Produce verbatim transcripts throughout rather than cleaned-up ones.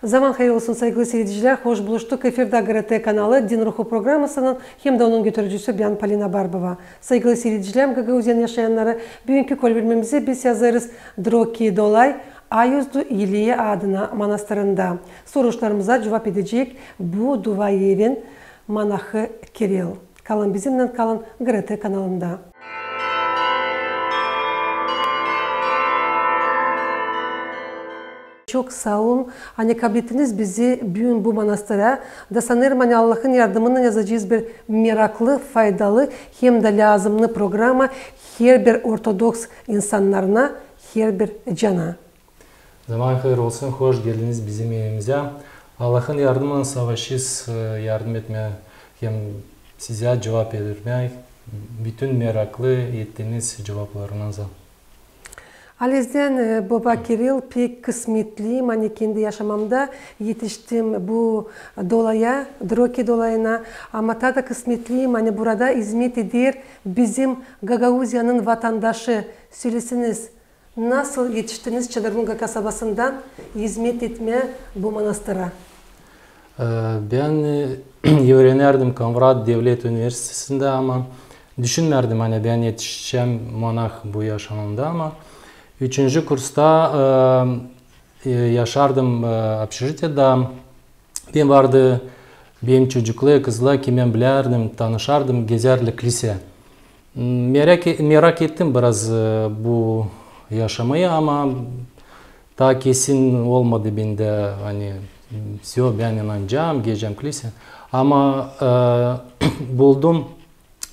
Zaman hayır olsun, saygılı siiredicilär. Hoş buluştuk. Efirdä GRT kanalı, Din ruhu programasının hem dä onun götürücüsü bän, Polina Barbova. Saygılı siiredicilär, Gagauziyanın yaşayannarı, büünkü kolbirmemizä biz yazêrız Droki Dolay, Ayuzdu Yiliye adına manastırında. Soruşlarımıza cuvap edecek bu duayenin monahı Kirill. Kalın bizimnän, kalın GRT kanalında. Çok saa olun, ani kablettiniz bizi büün bu manastıra. Da sanêrım, ani Allahın yardımınnan yazacez bir meraklı, faydalı hem dä lääzımnı programa herbir ortodoks insannarına, herbir cana. Zaman hayır olsun, hoş geldiniz bizim evimizä. Allahın yardımınnan savaşêrız, e, yardım etmää hem sizä cuvap vermää bütün meraklı ettiiniz cuvaplarınıza. Halizdän, e, boba Kirill, pek kısmetliyim, ani kendi yaşamamda etiştim bu dolaya, Droki dolayına, ama taa da kısmetliyim, ani burada izmet eder bizim Gagauziyanın vatandaşı. Söleseniz, nasıl etiştiniz Çadırlunga kasabasından izmet etmää bu manastıra? E, bän, e, üürenärdim Komrat devlet universitetindä, ama düşünmärdim, ani bän etişecäm monah bu yaşamamda, ama üçüncü kursta, e, e, yaşardım, e, opşetiyada. Bän vardı, benim çocuklar, kızlar, kimi bän bilärdim, tanışardım, gezärlär klisä. Merak e-, merak ettim biraz, e, bu yaşamayı, ama taa kesin olmadı bendä, ani, m, всё, bän inanacam, gidecäm klisä. Ama, e, buldum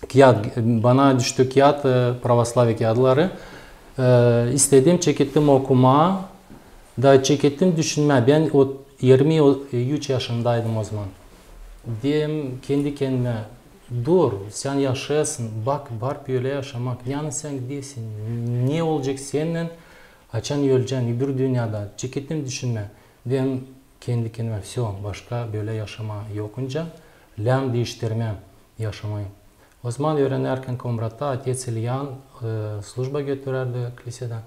kiyat, bana düştü kiyat, e, pravoslaviya kiyatları. E, istedim, çekettim okumaa, da çekettim düşünmää. Bän o irmi üç yaşındaydım o zaman. Deerim kendi kendimä, dur, sän yaşêêrsın, bak, var bölä yaşamak. Neyanı sän gidersin? Ne olacek sennän, açan ölecän öbür dünnedä? Çekettim düşünmää. Deerim kendi kendimä, всё, başka bölä yaşamaa yok nicä, lääzım diiştirmää yaşamayı. O zaman üürenärkän Komratta otets İlyan, e, slujba götürärdi klisedä.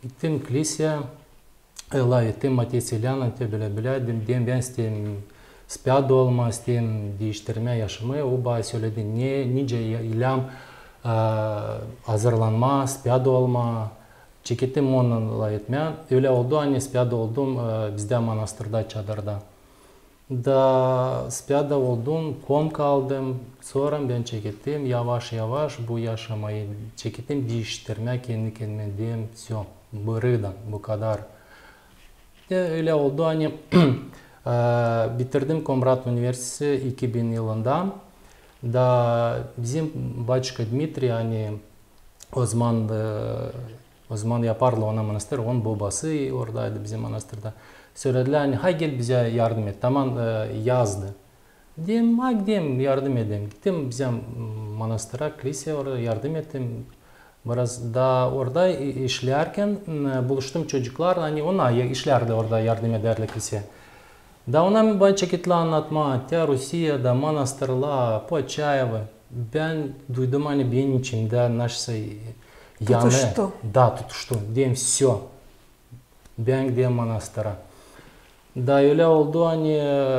Gittim klisä, e, lafettim otets İlyannan, te bölä-bölä, deerim, bän isteerim spääda olmaa, isteerim diiştirmää yaşamayı. O bana söledi, ne, nicä lääzım, e, hazırlanmaa, spääda olmaa. Çekettim onunnan lafetmää. Ölä oldu, ani spääda oldum, e, bizdä manastırda, çadırda. Da spääda oldum, komka aldım, sora bän çekettim yavaş-yavaş bu yaşamayı, çekettim diiştirmää kendi kendimä, deerim, всё, bıraktan, bu kadar. Te ölä oldu, ani, e, bitirdim Komrat universiteti iki bin yılında. Da bizim batçuka Dmitriy, ani o zaman, e, o zaman yapardılar ona manastır, onun bobası oradaydı bizim manastırda. Söledilär, ani, hay gel bizä yardım et, taman, e, yazdı. Deerim, ay giderim, yardım ederim. Gittim bizim manastıra, klisä, orada yardım ettim. Biraz da orada i-, işlärkän, m, buluştum çocuklarlan, ani onnar ya-, işlärdi orada, yardım edärdi klisä. Da onnar bana çekettilär annatmaa, te Rusiyada manastırlar, Poçaevo. Bän duydum, ani benim içimdä naşsa yanêr. Tutuştu. Da, tutuştu. Deerim, всё. Bän giderim manastıra. Da ölä oldu, ani, e,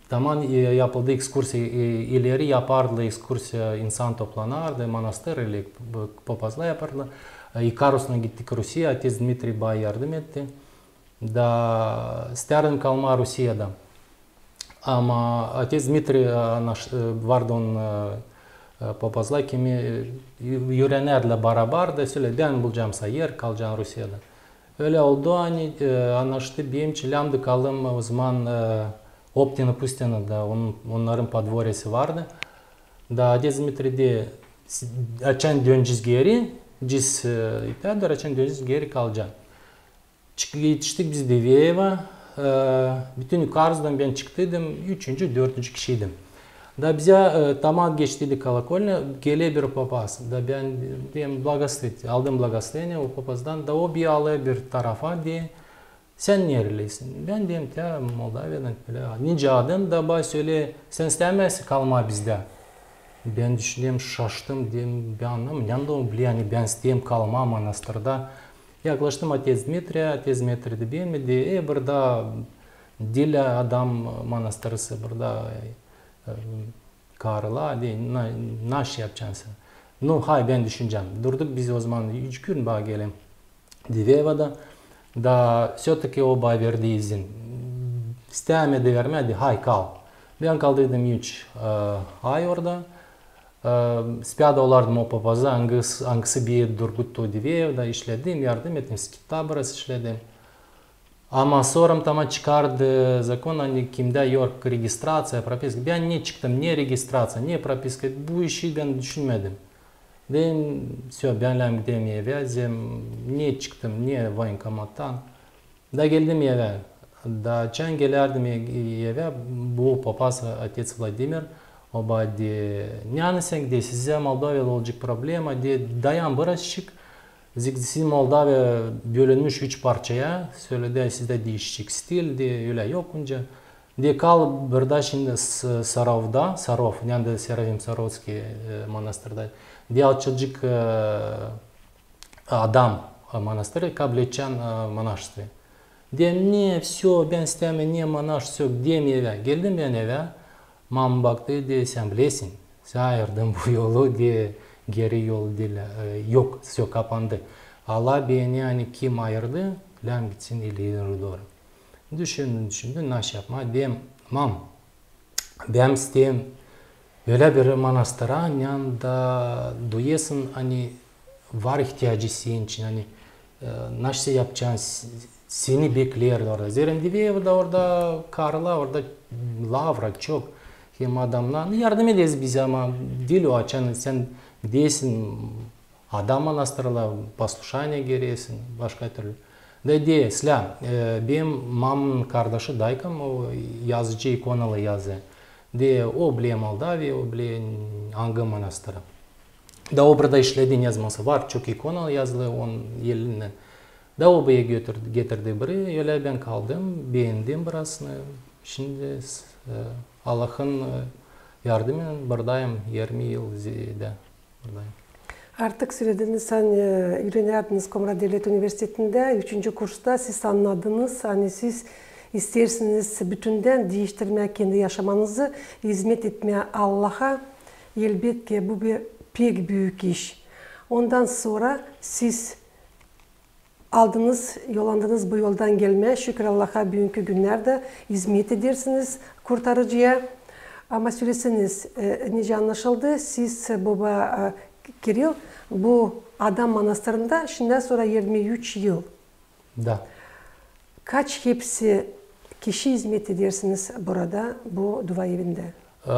taman, e, yapıldı ekskursiya, e, ileri yapardılar ekskursiya, insan toplanardı, manastır ili p-, p-, popazlar yapardılar. E, İkaruslan gittik Rusiyaya, otets Dmitriy bana yardım etti. Da istärdim kalmaa Rusiyada. Ama otets Dmitriy, e, naş-, e, vardı onun, e, e, popazlar, kimi, e, ü-, üürenärdilär barabar, da söledi, bän bulacam sana er, kalacan Rusiyada. Ölä oldu, ani, e, annaştı, benim için lääzımdı kalmaa o zaman, e, Optino Pustinada, onun, onnarın podvoryası vardı. Da otets Dmitriy dedi, s-, açan dönecez geeri, gidecez, e, İtaliya, açan dönecez geeri kalacan. Çık-, etiştik biz Diveevo, e, bütün İkarusdan bän çıktıydım, üçüncü, dördüncü kişiydim. Da bizä, e, taman geçtiydik kolokolnaya, geler bir popaz. Da bän, deerim, благословить, aldım благословение o popazdan, da o beni alêr bir tarafa, deer, sän nereliysin? Bän deerim, te Moldaviyadan, bilä, nicä adın, da bana söleer, sän istämeersin kalmaa bizdä? Bän düşünerim, şaştım, deerim, bän annamêêrım, neredan o biler, ani bän isteerim kalmaa manastırda. Yaklaştım otets Dmitriyä, otets Dmitriy dä bilmedi, e, burada Diil adam manastırası burada, e, karılar, diil, na-, naşey yapacaan sän. Nu, hay, bän düşünecäm. Durduk biz ozaman üç gün baa gelelim Diveevada. Da всё-таки o baa verdi izin. İstämedi vermää, dedi, hay, kal. Bän kaldıydım üç, e, ay orada. E, spyada olardım o papaza, angısı, angısı beni durguttu Diveevada, işledim, yardım ettim, skittä biraz işledim. Ama sora tamam çıkardı zakon, ani kimdä yok registraţiya, propiska. Bän ne çıktım, ne registraţiya, ne propiska, bu işi bän düşünmedim. Dedim, всё, bän lääzım gideyim evä, zerä ne çıktım, ne voenkomattan. Da geldim evä. Da açan gelärdim e-, evä, bu papaz, otets Vladimir, o baa dedi, ne ani sän gidersin, sizdä Moldovyada olacek problema, dedi, dayan birazçık, Zerä sizin Moldova bölünmüş üç parçaya, söledi, sizdä diişecek stil, dedi, ölä yok nicä. Dedi, kal burada şindi S-, Sarovda, Sarov, neredä Serafim Sarovskiy, e, manastırda. Dedi, açılacek, e, adam, e, manastırı, kabledecän, e, monaşestvoyä. Dedim, ne, всё, bän istämeerim, ne monaşestvo, giderim evä. Geldim bän evä. Mama baktı, dedi, sän bilersin, sän ayırdın bu yolu, dedi, geri yol diil, e, yok, всё, kapandı. Allah beni, ani kim ayırdı, lääzım gitsin ileri dooru. Düşündüm, düşündüm, naşey yapmaa, dedim, mam, bän isteerim ölä bir manastıra, neredä duyêrsın, ani var ihtiyacı senin için, ani, e, naşey yapacaan, s-, seni bekleer orada. Zerä Diveevada orada karılar, orada lavra çok. Hem adamnar, nu, yardım eder bizä, ama diil o, açan sän gidersin adam manastırına, послушание gereersin, başka türlü. Da dedi, islää, e, benim mamanın kardaşı, daykam, o yazıcı, ikonalı yazı. Dedi, o biler Moldoviya, o biler angı manastırı. Da o burada işledi, ne zaman sä var çok ikonalı yazılı onun elindän. Da o beni götür-, getirdi buraya, ölä bän kaldım, beendim burasını. Şindi, e, Allahın, e, yardımınnan buradayım, irmi yıl zerä buradayım. Artık sölediniz, ani, e, üürenärdiniz Komrat devlet universitetindä, üçüncü kursta siz annadınız, ani siz isteersiniz bütündän diiştirmää kendi yaşamanızı, izmet etmää Allaha. Elbetki, bu bir pek büük iş. Ondan sora siz aldınız, yollandınız bu yoldan gelmää. Şükür Allaha, büünkü günnerdä izmet edersiniz Kurtarıcıya. Ama söleseniz, e, nicä annaşıldı, siz, e, boba, e, Kiril, bu adam manastırında şindän sora irmi üç yıl. Da. Kaç hepsi kişi izmet edersiniz burada, bu dua evindä? E,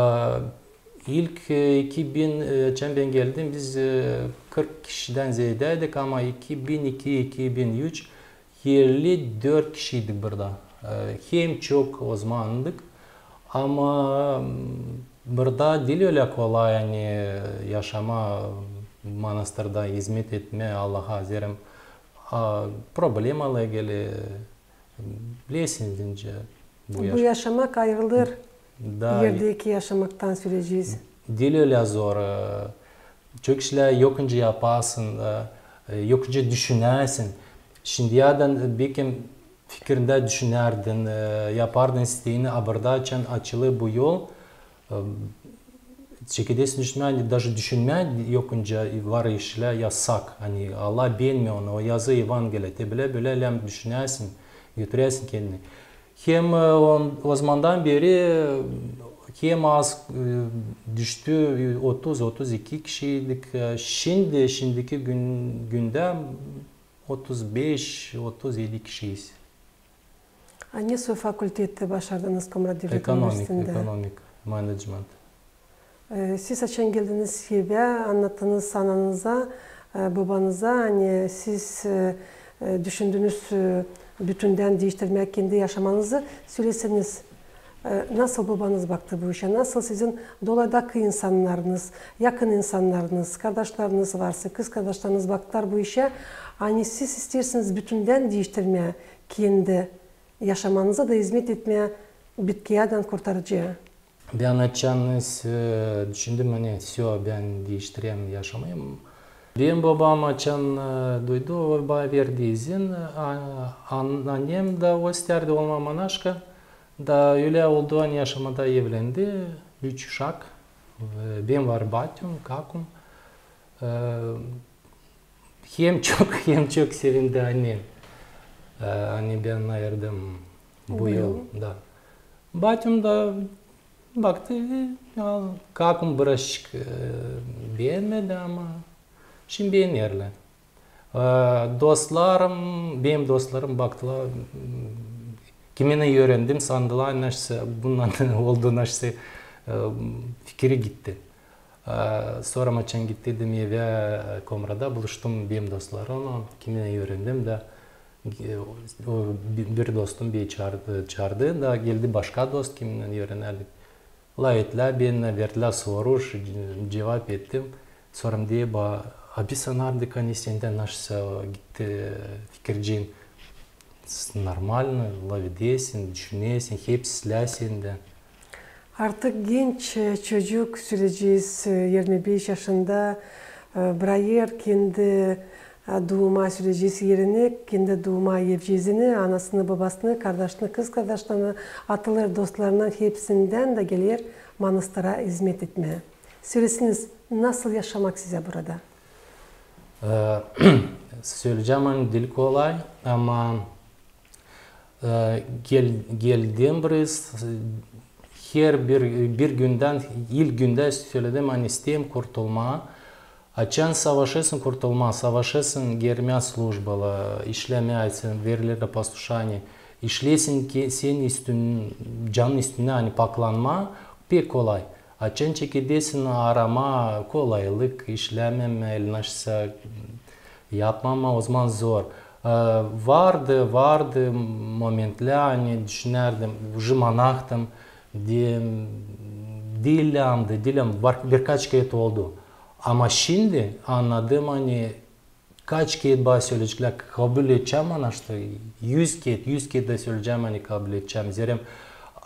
ilk, e, iki bin, e, açan bän geldim, biz, e, kırk kişidän zeedäydik, ama iki bin iki, iki bin üç, elli dört kişiydik burada. E, hem çok ozamandık, ama, m, burada diil ölä kolay, ani yaşamaa manastırda, izmet etmää Allaha, zerä, a, problemalar geler, bilersin, deyni bu Bu yaş- yaşamak ayırılêr. Da, erdeki yaşamaktan, söleyecez. Diil ölä zor, e, çok işlär yokunca yaparsın, e, e, yokunca düşünersin. Şindiyädän, e, bekim fikirindä düşünärdin, e, yapardın isteeni, a burada açan açılêr bu yol, e, çekedersin düşünmää, ani daje düşünmää yokunca var işlär yasak, ani Allah beenmeer onu, o yazı Evangeliya, te bilä-bilä lääzım düşünersin, götürersin kendini. Hem, e, on-, ozamandan beri, e, hem az, e, düştü, otuz, otuz iki kişiydik. E, şindi, şindiki gün, gündä otuz beş, otuz edi kişiyiz. A ne soy fakulteti başardınız Komrat devlet universitetindä? Ekonomik, ekonomik management. E, siz açan geldiniz evä, annattınız ananıza, e, bobanıza, ani siz, e, e, düşündünüz, e, bütündän diiştirmää kendi yaşamanızı. Söleseniz, e, nasıl bobanız baktı bu işä? Nasıl sizin dolaydakı insannarınız, yakın insannarınız, kardaşlarınız varsa, kızkardaşlarınız baktılar bu işä? Ani siz isteersiniz bütündän diiştirmää kendi yaşamanızı da izmet etmää bitkiyädän Kurtarıcıya. Bän açan, e, düşündüm, ani всё, bän diiştirerim yaşamayı. Benim bobam açan, e, duydu, o bana verdi izin, a, an-, annem da o istärdi olmaa monaşka. Da ölä oldu, ani yaşamada evlendi, üç uşak. E, bän var, batüm, kakum. E, hem çok, hem çok sevindi annem. E, ani bän ayırdım bu yol. Da. Batüm da baktı, e, ya, kakum birazcık, e, beenmedi, ama şindi beenerlär. E, dostlarım, benim dostlarım baktılar, m, kiminä üürendim, sandılar, naşeysa, bundan oldu, naşeysa, e, fikri gitti. E, sora açan gittim evä, e, Komrada buluştum benim dostlarımnan, kiminä üürendim da, e, o, o, bir, bir dostum beni çaardı, çaardı da geldi başka dost, kiminä üürenärdik. Lafettär bennän, verdilär soruş, ce-, cuvap ettim. Sora deer bana: abi, sanardık, ani sendän naşeysa gitti fikirciin. Normalno, lafedersin, düşünersin, hepsi islää sendän. Artık genç, e, çocuk, sölecez, e, irmi beş yaşında, e, brakêr kendi, e, duuma, sölecez, erini, kendi duuma evcezini, anasını, bobasını, kardaşını, kızkardaşlarını, atılêr dostlarınnan, hepsindän da geler Manastıra izmet etmää. Sölesiniz, nasıl yaşamak sizä burada? E, söleyecäm, ani diil kolay, ama, e, gel-, geldim buraya, s-, herbir, bir gündän, ilk gündä söledim, ani isteerim kurtulmaa. Açan savaşêrsın kurtulmaa, savaşêrsın girmää slujbalara, işlemää, sän veriler послушание, işleersin ki senin üstün, canın üstündä, ani paklanmaa pek kolay. Açan çekedersin aramaa kolaylık, işlämemää, naşeysa yapmamaa, ozaman zor. E, vardı, vardı momentlär, ani düşünärdim, уже monahtım, deerim, diil läämdi, diil läämdi, var, birkaç kerä oldu. Ama şindi annadım, ani kaç kerä bana söleyecekler, kabul edecäm monaştıı, yüz kerä, yüz kerä dä söleyecäm, ani kabul edecäm. Zerä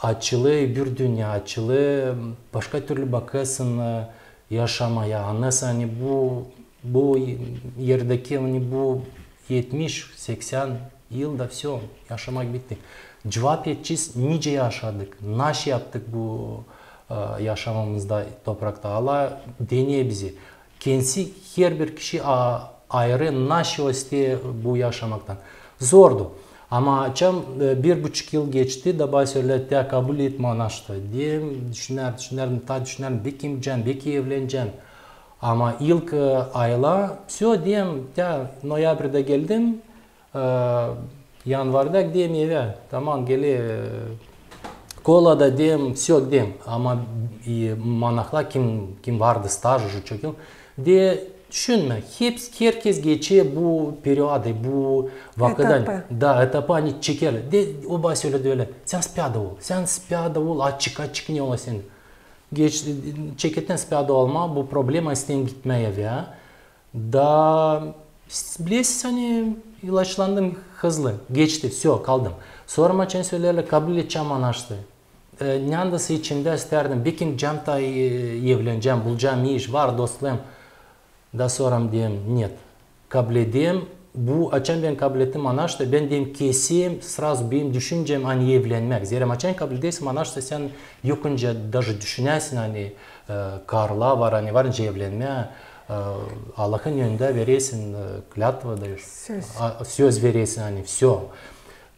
açılêr bir dünnä, açılêr, başka türlü bakêrsın, e, yaşamaya, annêêrsın, ani bu, bu erdeki, ani bu etmiş, seksän yıl da всё, yaşamak bitti. Cuvap edecez, nicä yaşadık, naşey yaptık bu, e, yaşamamızda toprakta. Allah deneer bizi. Kendisi, herbir kişi a-, ayırı, naşey o isteer bu yaşamaktan. Zordu. Ama açan, e, bir buçuk yıl geçti, da bana sölediler, te kabul et monaştıı. Deerim, düşünärdim, düşünärdim, ta düşünärdim, beki gidecäm, beki evlenecäm. Ama ilk, e, aylar, всё, deerim, te noyabrda geldim, e, yanvarda gideyim evä. Tamam, geler, e, kola da, deerim, всё, deerim. Ama, e, monahlar, kim, kim vardı staj, уже çok yıl, deer, düşünmä, hepsi, herkez geçer bu perioda, bu vakıttan. Etapı. Da, etapı, ani çekerlär. Deer, o bana söledi ölä: sän spyada ol, sän spyada ol, açık, açık ne ola sän. Geç, çeketän spyada olmaa, bu problema, isteerim gitmää evä. Da, s-, bilersin, ani ilaçlandım hızlı, geçti, всё, kaldım. Sora açan söleerlär, kabul edecäm monaştıı. E, neredänsä içimdä isteerdim, beki gidecäm ta, e, evlenecäm, bulacam iş, var dostlarım. Da sora deerim, нет. Kabul ederim. Bu, açan bän kabul ettim monaştıı, bän deerim, kesin, сразу benim düşüncäm, ani evlenmäk. Zerä açan kabul edersin monaştıı, sän yok öncä даже düşünäsin, ani, e, karlar var, ani var öncä evlenmää, e, Allahın önündä verersin, e, klятва da, söz, a, söz verersin, ani всё.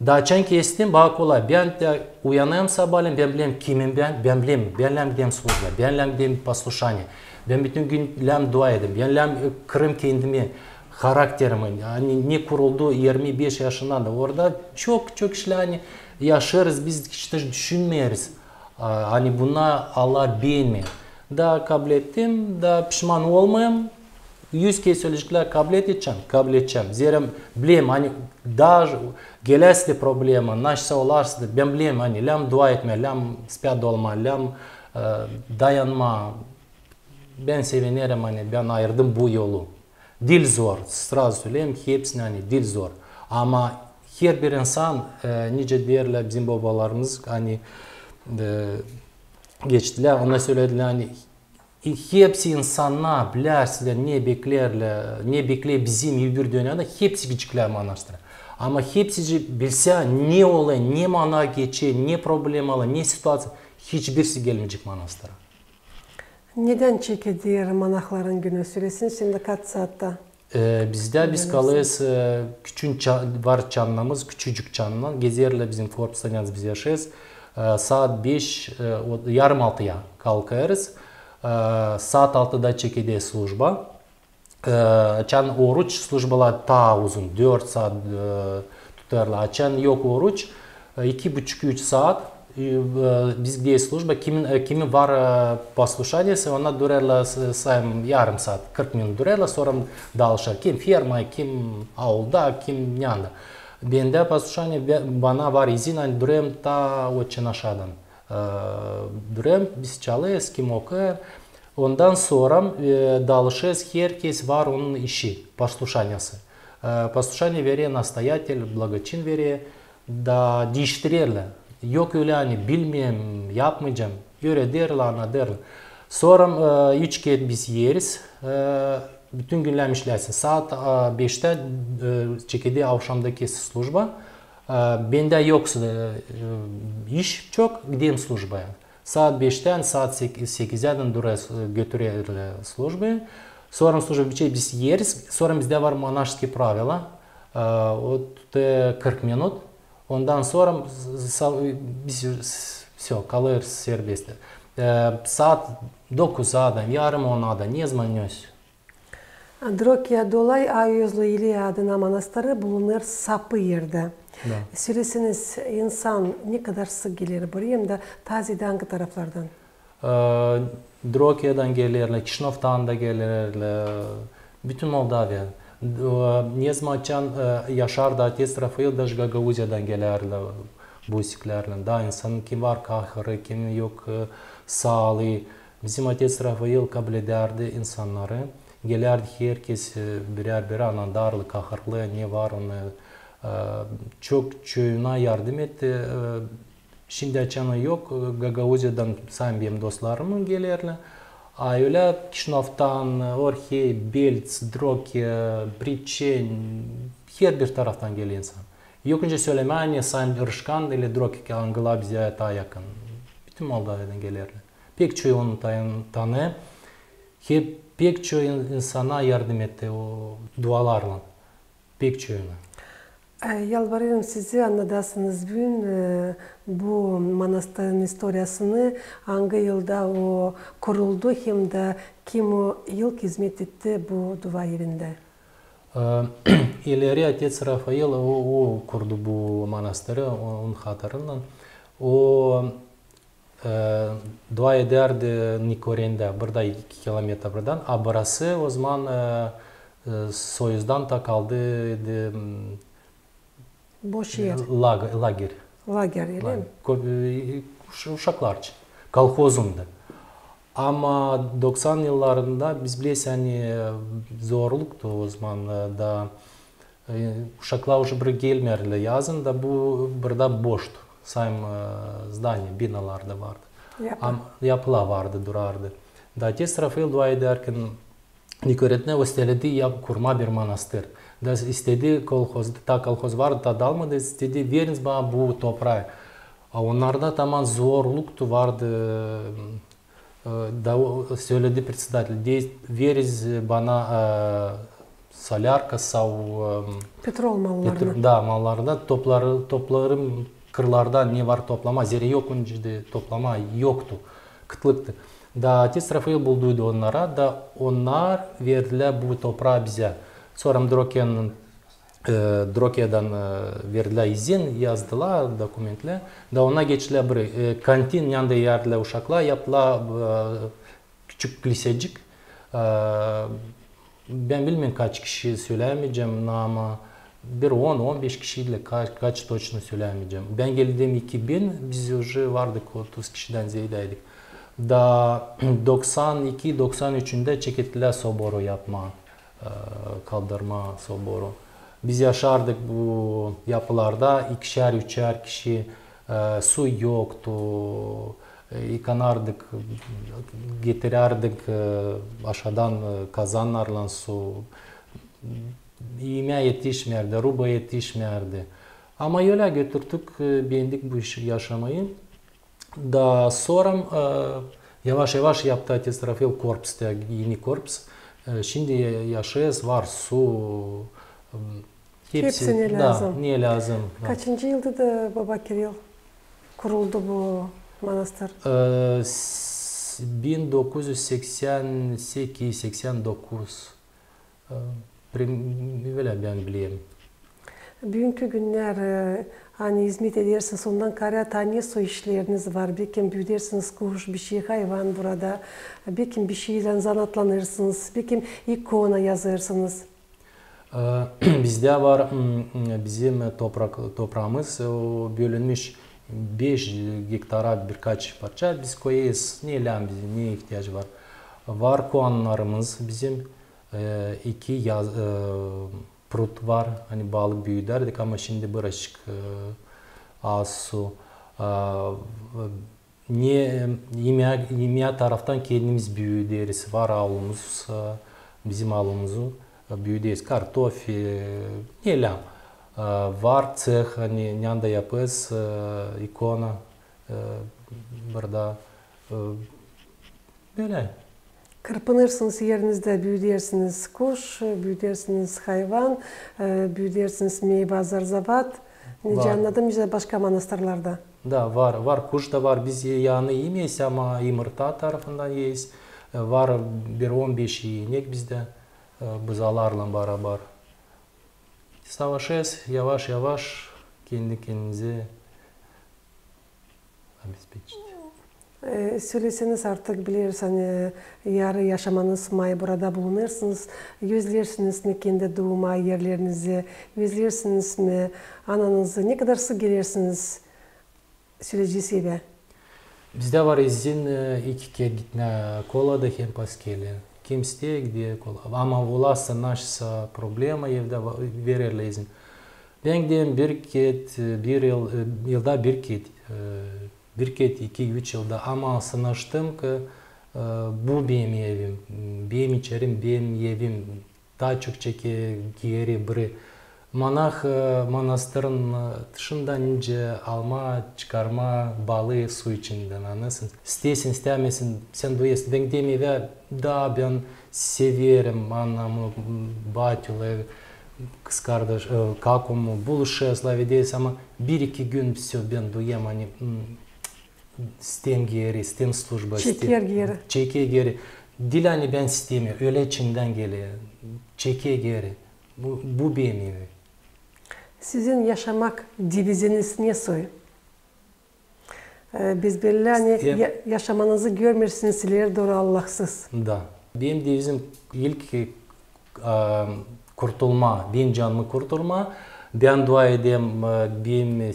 Da açan kestim, bana kolay. Bän te uyanêrım sabaalän, bän bilerim kimim bän, bän bilerim, bän lääzım gideyim slujbaya, bän lääzım gideyim послушание. Bän bütün gün lääzım dua edeyim, bän lääzım, e, kırayım kendimi, harakterimi, ani ne kuruldu irmi beş yaşında da. Orada çok, çok işlär, ani yaşêêrız, biz hiç dä düşünmeeriz. A, ani bunnar Allah beenmeer. Da kabul ettim, da pişman olmayım. Yüz kerä söleyeceklär, kabul edecäm, kabul edecäm. Zerä bilerim, ani даже gelärsä dä problema, naşeysa olarsa da, bän bilerim, ani lääzım dua etmää, lääzım spyada olmaa, lääzım, e, dayanmaa. Bän sevinerim, ani bän ayırdım bu yolu. Diil zor, сразу söleerim, hepsinä, ani diil zor. Ama herbir insan, e, nicä deerlär bizim bobalarımız, ani, e, geçtilär, onnar söledilär, ani E, hepsi insannar bilärsiniz ne bekleerlär, ne bekleer bizim İlgür dönemdä, hepsi gideceklär Manastırı. Ama hepsi bilsä ne olêr, ne mana geçer, ne problemalar, ne situaţiya, hiçbirisi gelmeyecek Manastırı. Nedän çekeder monahların günü? Sölesin, şindi kaç saatta? E, bizdä biz kalêrız, e, küçük ça-, var çannamız, küçücük çanna. Gezerlär bizim korpustan, yalnız biz yaşêêrız. E, saat beş, e, o, yarım altıya kalkêrız. E, saat altıda çekeder slujba. E, açan oruç, slujbalar taa uzun, dört saat, e, tutêrlar. Açan yok oruç, e, iki buçuk, üç saat, e, biz gideriz slujba, kimin, e, kimin var, e, послушаниеsı, onnar durêrlar, s-, sayım, yarım saat, kırk minut durêrlar, sora daalışêr. Kim fermaya, kim aulda, kim neyanda. Bendä послушание, be-, bana var izin, ani durêrım taa o çen aşaadan. E, durêrım, biz çalêrız, kim okuyêr. Ondan sora, e, daalışêrız, herkez var onun işi, послушаниеsı. E, послушание verer настоятель, благочин verer, da diiştirerlär. Yok ölä, ani bilmeerim, yapmayacam. Ödederlär, annadêrlar. Sora, e, üç kerä biz iyeriz. E, bütün günnä işläsin. Saat, e, beştä, e, çekeder avşamdaki slujba. E, bendä yok, e, iş çok, giderim slujbaya. Saat beştän saat sek-, sekizädän durêr, e, götürerlär slujbayı. Sora slujba biter, biz iyeriz. Sora bizdä var монашеские правила. E, o tutêr kırk minut. Ondan sora s-, sa-, biz s-, всё, kalêrız serbest. E, saat dokuzdan, yarım onadan, ne zaman neyä. Drokiya dolay Ayyüzlü İliya adına manastırı bulunêr sapı erdä. Da. Söleseniz, insan ne kadar sık geler buraya, hem dä taa ziyade angı taraflardan? E, Drokiyadan gelerlär, Kişinövdan da gelerlär, bütün Moldaviya. E, ne zaman açan, e, yaşardı otes Rafail, daje Gagauziyadan gelärdi bu isteklärlän. Da insanın kim var kahırı, kim yok, e, saalıı. Bizim otes Rafail kabledärdi insannarı. Gelärdi herkez, e, birär-birär annadardı, kahırlı, ne var onu. E, çok çoyuna yardım etti. E, şindi açan yok, e, Gagauziyadan sayım benim dostlarımın gelerlär. A ölä Kişinövdan, Orhei, Belts, Drokiya, Briçen, herbir taraftan geler insan. Yok nicä sölemää, ani sayım Rışkan ili Drokiya, angılar bizä taa yakın. Bütün Moldaviyadan gelerlär. Pek çoyu onu tan-, tanı. Hep pek çoyu in-, insana yardım etti o dualarlan. Pek çoyuna. E, yalvarêrım sizi, annadasınız büün, e, bu manastırın istoriyasını, angı yılda o kuruldu, hem dä kim o ilk izmet etti bu dua evindä. E, ileri otets Rafail, o, o kurdu bu manastırı, o, onun hatırından. O, e, dua edärdi Nikorendä, burada iki kilometr buradan, a burası o zaman, e, e, soyuzdan ta kaldı, de, m, Boş er. Lag-, lager. Lager, ölä mi? Ko-, e, uş-, uşaklar için. Kolhozundu. Ama doksan yıllarında biz bilersin, ani, e, zorluktu o zaman, e, da, e, uşaklar uje bir gelmeerlär yazın da bu burada boştu. Sayım, e, zdaniya, binalar da vardı. Yapı. Am-, yapılar vardı, durardı. Da otets Rafail dua edärkän Nikorendä o isteledi yap-, kurmaa bir manastır. Da istedi kolhoz, ta kolhoz vardı, ta dalmadı, istedi, veriniz bana bu topraa. A onnarda taman zorluktu vardı, e, da o, söledi председатель, de, veriz bana, e, solärka, sau, e, petrol mallarını. Petro-, da, mallarını, topları, toplarım kırlardan ne var toplamaa, zerä yok öncä dä toplamaa, yoktu, kıtlıktı. Da otets Rafail bulduydu onnara, da onnar verdilär bu topraa bizä. Sora Drokiyanın, e, Drokiyadan, e, verdilär izin, yazdılar dokumentlär. Da ona geçtilär bir, e, kantin, neyanda iyärdilär uşaklar, yaptılar, e, küçük klisecik. E, Bän bilmeerim kaç kişi, söleyämeyecäm, ama bir on, on beş kişiydilär, ka-, kaç toçno söleyämeyecäm. Bän geldim iki bin, biz uje vardık otuz kişidän zeedäydik. Da doksan iki, doksan üçündä çekettilär soboru yapmaa, e, kaldırmaa soboru. Biz yaşardık bu yapılarda ikişär, üçär kişi, e, su yoktu, E, yıkanardık, getirärdik, e, aşaadan, e, kazannarlan su. İmää etişmeerdi, ruba etişmeerdi. Ama ölä götürdük, e, beendik bu iş, yaşamayı. Da sora, e, yavaş-yavaş yaptı otes Rafal korpus, te eni korpus. E, şindi yaşêêrız, var su, e, hepsi, ne lääzım. Kaçıncı yılda da, baba Kiril, kuruldu bu manastır? E, s-, bin dokuz üz seksän sekiz, seksän dokuz. E, ölä bän bilerim. Büünkü günnär, e, ani izmet edersiniz, ondan kaarä taa ne soy işleriniz var? Bekim büüdersiniz kuş, bişey hayvan burada. Bekim bişeylän zanaatlanêrsınız. Bekim ikona yazêrsınız. E, bizdä var, m, bizim toprak-, topraamız, e, o bölünmüş beş gektara birkaç parça. Biz koyêrız, ne lääzım bize, ne ihtiyac var. Var koannarımız bizim, e, iki yaz-, e, prut var, ani balık büüdärdik, ama şindi birazçık, e, az su. E, ne, imää, imää taraftan kendimiz büüderiz. Var aulumuz, e, bizim aulumuzu, e, büüderiz. Kartofil, ne lääzım. E, var tseh, ani, neredä yapêrız, e, ikona, e, burada, e, bölä. Kırpınêrsınız erinizdä, büüdersiniz kuş, büüdersiniz hayvan, e, büüdersiniz meyva, zar-zavat. Nicä annadım, bizä başka manastırlarda. Da, var, var, kuş da var. Biz yaanı imeeriz, ama imırta tarafından imeeriz. E, var bir on beş inek bizdä, e, buzalarlan barabar. Savaşêrız yavaş-yavaş kendi-kendimizi обеспечить. E, söleseniz, artık bileriz, ani yarı yaşamanız may burada bulunêrsınız. Özlersiniz mi kendi duuma erlerinizi? Özlersiniz mi ananızı? Ne kadar sık gelersiniz söleyecez evä? Bizdä var izin, e, iki kerä gitmää kolada hem paskellä. Kim isteer, gider kolada. Ama olsa naşeysa problema evdä, va-, vererlär izin. Bän giderim bir kerä, e, bir yıl, e, yılda bir kerä, e, bir kerä, iki, üç yılda. Ama sanaştım ki, e, bu benim evim, benim içerim, benim evim. Taa çok çeker geeri biri. Monah, e, manastırın, e, dışında nicä almaa, çıkarmaa balıı su içindän, annêêrsın. İsteersin, istämeersin, sän duyêrsın. Bän giderim evä, da bän severim anamı, batüleri, kızkardaş, e, kakumu, buluşêrız, lafederiz, ama bir-iki gün всё, bän duyêrım, ani, m, isteerim geeri, isteerim slujba, isteerim. Çeker geeri. Çeker geeri. Diil ani bän isteerim, ölä içindän geler. Çeker geeri. Bu, bu benim evim. Sizin yaşamak deviziniz ne soy? E, biz bellä, ani ya-, yaşamanızı görmeersiniz ileri dooru Allahsız. Da. Benim devizim ilk, e, kurtulmaa, benim canımı kurtarmaa. Bän dua ederim, e, benim, e,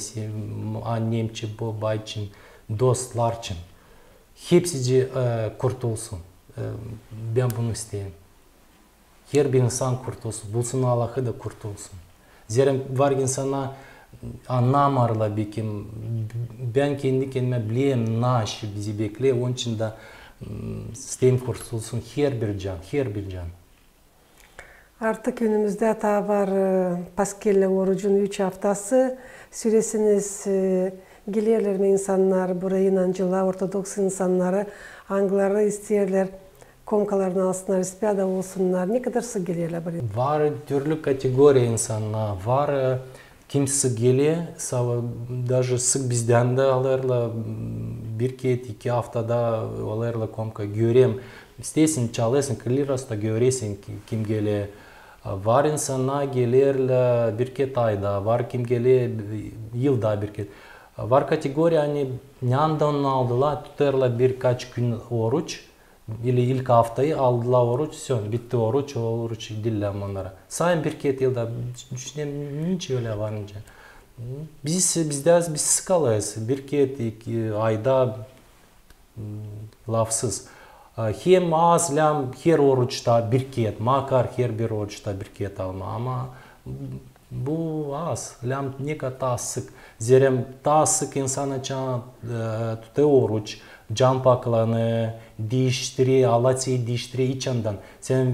annem için, babam için, dostlar için. Hepsi, e, kurtulsun. E, bän bunu isteerim. Herbir insan kurtulsun, bulsun Allahı da kurtulsun. Zerä var insannar, annamarlar bekim, bän kendi-kendimä bilerim, naşey bizi bekleer, onun için dä, m, isteerim kurtulsun herbir can, herbir can. Artık önümüzdä taa var, e, paskellä orucun üç aftası. Söleseniz, e, gelerlär mi insannar burayı, inancılar, ortodoks insannarı, angıları isteerlär komkalarını alsınnar ispiyada olsunnar. Ne kadar sık gelerlär burayı? Var türlü kategoriya insannar, var, e, kim sık geler, sava-, daje sık bizdän dä alêrlar, m, bir kerä, iki aftada alêrlar komka, görerim. İsteersin, çalêrsın, kırılır, da göreersin ki-, kim geler. Var insannar gelerlär bir kerä ayda, var kim geler yılda bir kerä. Var kategoriya, ani neredän aldılar, tutêrlar birkaç gün oruç, ili ilk aftayı aldılar oruç, всё, bitti oruç, oruç diil onnara. Sayın bir kerä yılda, düşünerim, nicä ölä var nicä. Biz, bizdä, biz sık alêrız, bir kerä, iki ayda, m, lafsız. E, hem az lääzım her oruçta bir kerä, makar herbir oruçta bir kerä almaa, ama bu az, lääzım nekadar taa sık. Zerä taa sık insan açan, e, tutêr oruç, Can paklanêr, diiştirer, Allah seni diiştirer içindän. Sän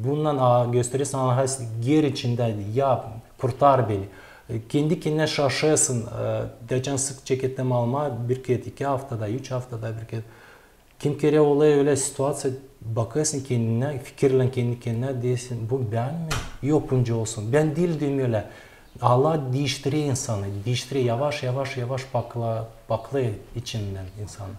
bundan a, gösteräsin Allaha, geer içindän, yap, kurtar beni. E, kendi kendinä şaşêrsın, e, deyni sık çekettim almaa, bir kerä iki aftada, üç aftada bir kerä. Kim kerä olêr ölä situaţiya, bakêrsın kendinä, fikirlän kendi kendinä, deersin, bu bän mi? Yok, buncä olsun. Bän diil deersin ölä. Allah diiştirer insanı, diiştirer yavaş, yavaş, yavaş pakla, paklêêr içindän insanı.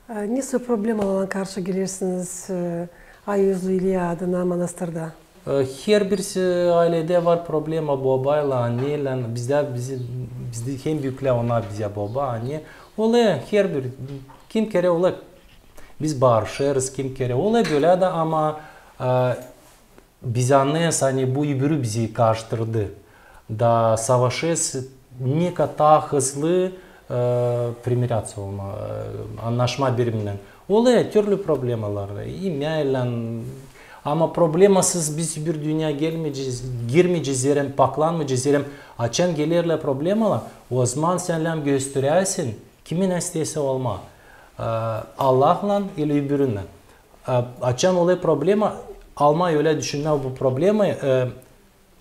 E, nesoy problemalarlan karşı gelersiniz, e, Ayüzlü İlya adına manastırda? E, herbir ailedä var problema bobaylan, anneylän, bizdä, bizi, bizdä hem büüklär, onnar bizä boba, anne. Olêr, herbir, kim kerä olêr, biz barışêrız, kim kerä olêr bölä dä, ama, e, biz annêêrız, ani bu öbürü bizi karıştırdı. Da savaşêrız, ne kadar hızlı, e, примиряться olmaa, e, annaşmaa biri-birindän. Olêr türlü problemalar, imeylän. Ama problemasız biz bir dünneyä gelmeyecez, girmeyecez, zerä paklanmayacez, zerä açan gelerlär problemalar, ozaman sän lääzım gösterersin, kimin isteersin olmaa. E, Allahlan ili öbürünnän. E, açan olêr problema, almaa ölä düşünmää bu problemayı, e,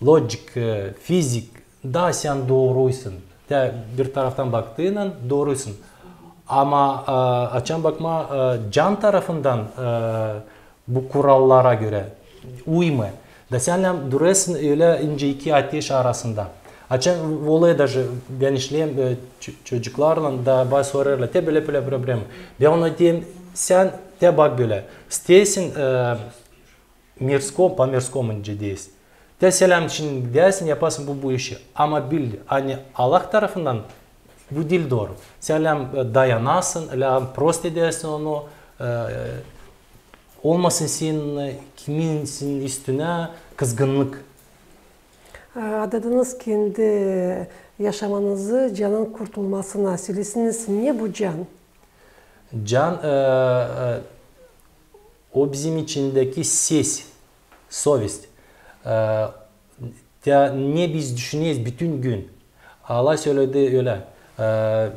lojik, e, fizik, da sän dooruysun. Te bir taraftan baktıınnan dooruysun. Ama, e, açan bakmaa, e, can tarafından, e, bu kurallara görä uymêêr. Da sän lääzım durêrsın ölä incä iki ateş arasında. Açan olêr, даже bän işleerim, e, ço-, çocuklarlan da bana sorêrlar, te bölä, bölä problema. Bän ona deerim, sän te bak bölä. İsteersin, e, мирском, по мирскому nicä deeriz. Te sän lääzım şindi gidäsin, yapasın bu, bu işi. Ama bil, ani Allah tarafından bu diil dooru. Sän lääzım, e, dayanasın, lääzım prost edäsin onu, e, olmasın senin, e, kiminsin üstünä kızgınnık. E, adadınız kendi yaşamanızı canın kurtulmasına. Söleesiniz, ne bu can? Can, e, e, o bizim içindeki ses, совесть. E, te ne biz düşüneriz bütün gün. Allah söledi ölä, e,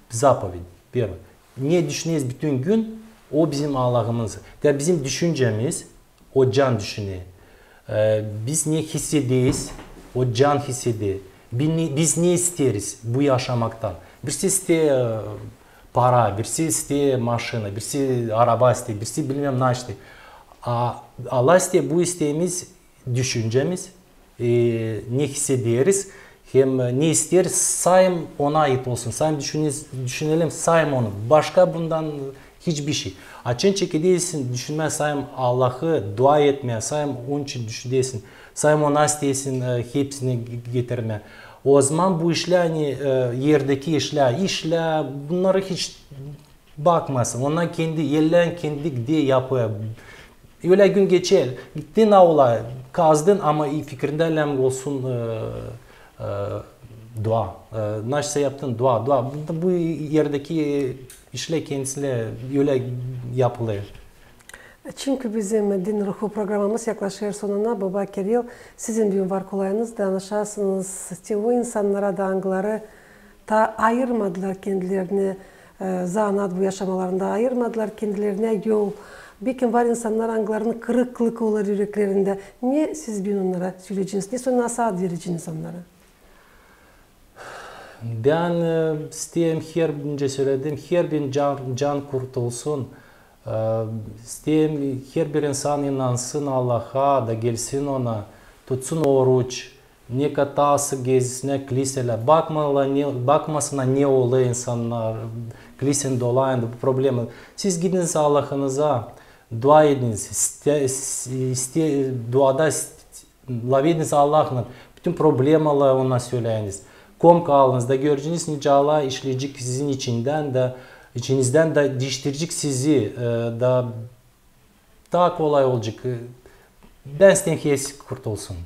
заповедь, первый. Ne düşüneriz bütün gün, o bizim Allahımız. Te bizim düşüncämiz, o can düşüner. E, biz ne hissederiz, o can hisseder. Bi-, ne, biz ne isteeriz bu yaşamaktan? Birisi isteer, e, para, birisi isteer maşina, birisi araba isteer, birisi bilmäm ne isteer. A Allah isteer bu isteemiz, düşüncämiz, e, ne hissederiz, hem ne isteeriz, sayım ona ait olsun. Sayım düşüneriz, düşünelim, sayım onu. Başka bundan hiçbir şey. Açan çekedersin düşünmää sayım Allahı, dua etmää sayım onun için düşünersin, sayım ona isteersin, e, hepsini ge-, getirmää. Ozaman bu işlär, ani, e, erdeki işlär, işlär, bunnarı hiç bakmêêrsın. Onnar kendi, ellän kendi dä yapêr. Ölä gün geçer. Gittin aula, kazdın, ama fikirindä lääzım olsun, e, e, dua. E, naşeysa yaptın, dua, dua. Bu, bu erdeki işlär kendisi ölä yapılêr. Çünkü bizim Din ruhu programamız yaklaşêr sonuna, boba Kiril, sizin büün var kolayınız danışasınız te o insannara da, angıları taa ayırmadılar kendilerine, e, zanaat bu yaşamalarında, ayırmadılar kendilerine yol. Bekim var insannar, angılarının kırıklık olêr üreklerindä. Ne siz büün onnara söleyeceniz, nesoy nasaat vereceniz onnara? Bän, e, isteerim, herbir, nicä söledim, herbir bir can, can kurtulsun. E, isteerim, herbir insan inansın Allaha da gelsin ona, tutsun oruç, ne kadar sık gezsin kiliselär, bakma-, ne, bakmasınnar, ne olêr insannar kilisenin dolayında, bu problema. Siz gidiniz Allahınıza, dua ediniz, iste-, iste-, duada ist-, lafediniz Allahlan, bütün problemaları ona söleyiniz. Komk alınız da göreceniz, nicä Allah işleyecek sizin içindän dä, içinizdän dä diiştirecek sizi, e, da taa kolay olacek. E, bän isteerim, herkez kurtulsun.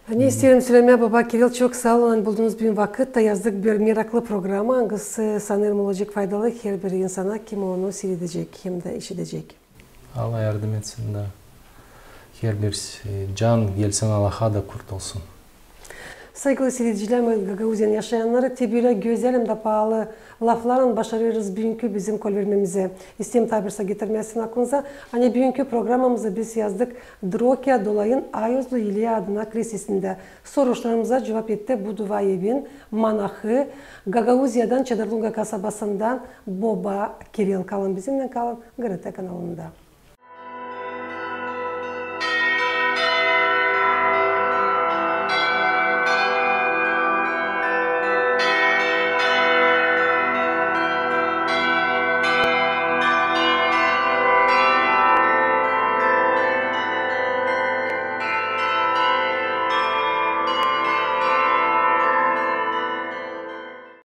Ne isteerim sölemää, boba Kiril, çok saa olun, ani buldunuz büün vakıt da yazdık bir meraklı programa, angısı, sanêrım, olacek faydalı herbir insana, kim onu siiredecek hem dä işidecek. Allah yardım etsin da herbir, e, can gelsin Allaha da kurtulsun. Saygılı siiredicilerimiz, Gagauziyanın yaşayannarı, te bölä gözäl hem dä paalı laflarlan başarêrız büünkü bizim kolvermemizi. İsteerim taa bir sa getirmää sizin aklınıza, ani büünkü programamızı biz yazdık Drokya dolayın Ayozlu Yelii adına kilisesindä. Soruşlarımıza cuvap etti Buduva evin monahı, Gagauziyadan Çedar-Lunga kasabasından Boba Kiril. Kalın bizimnän, kalın GRT kanalında.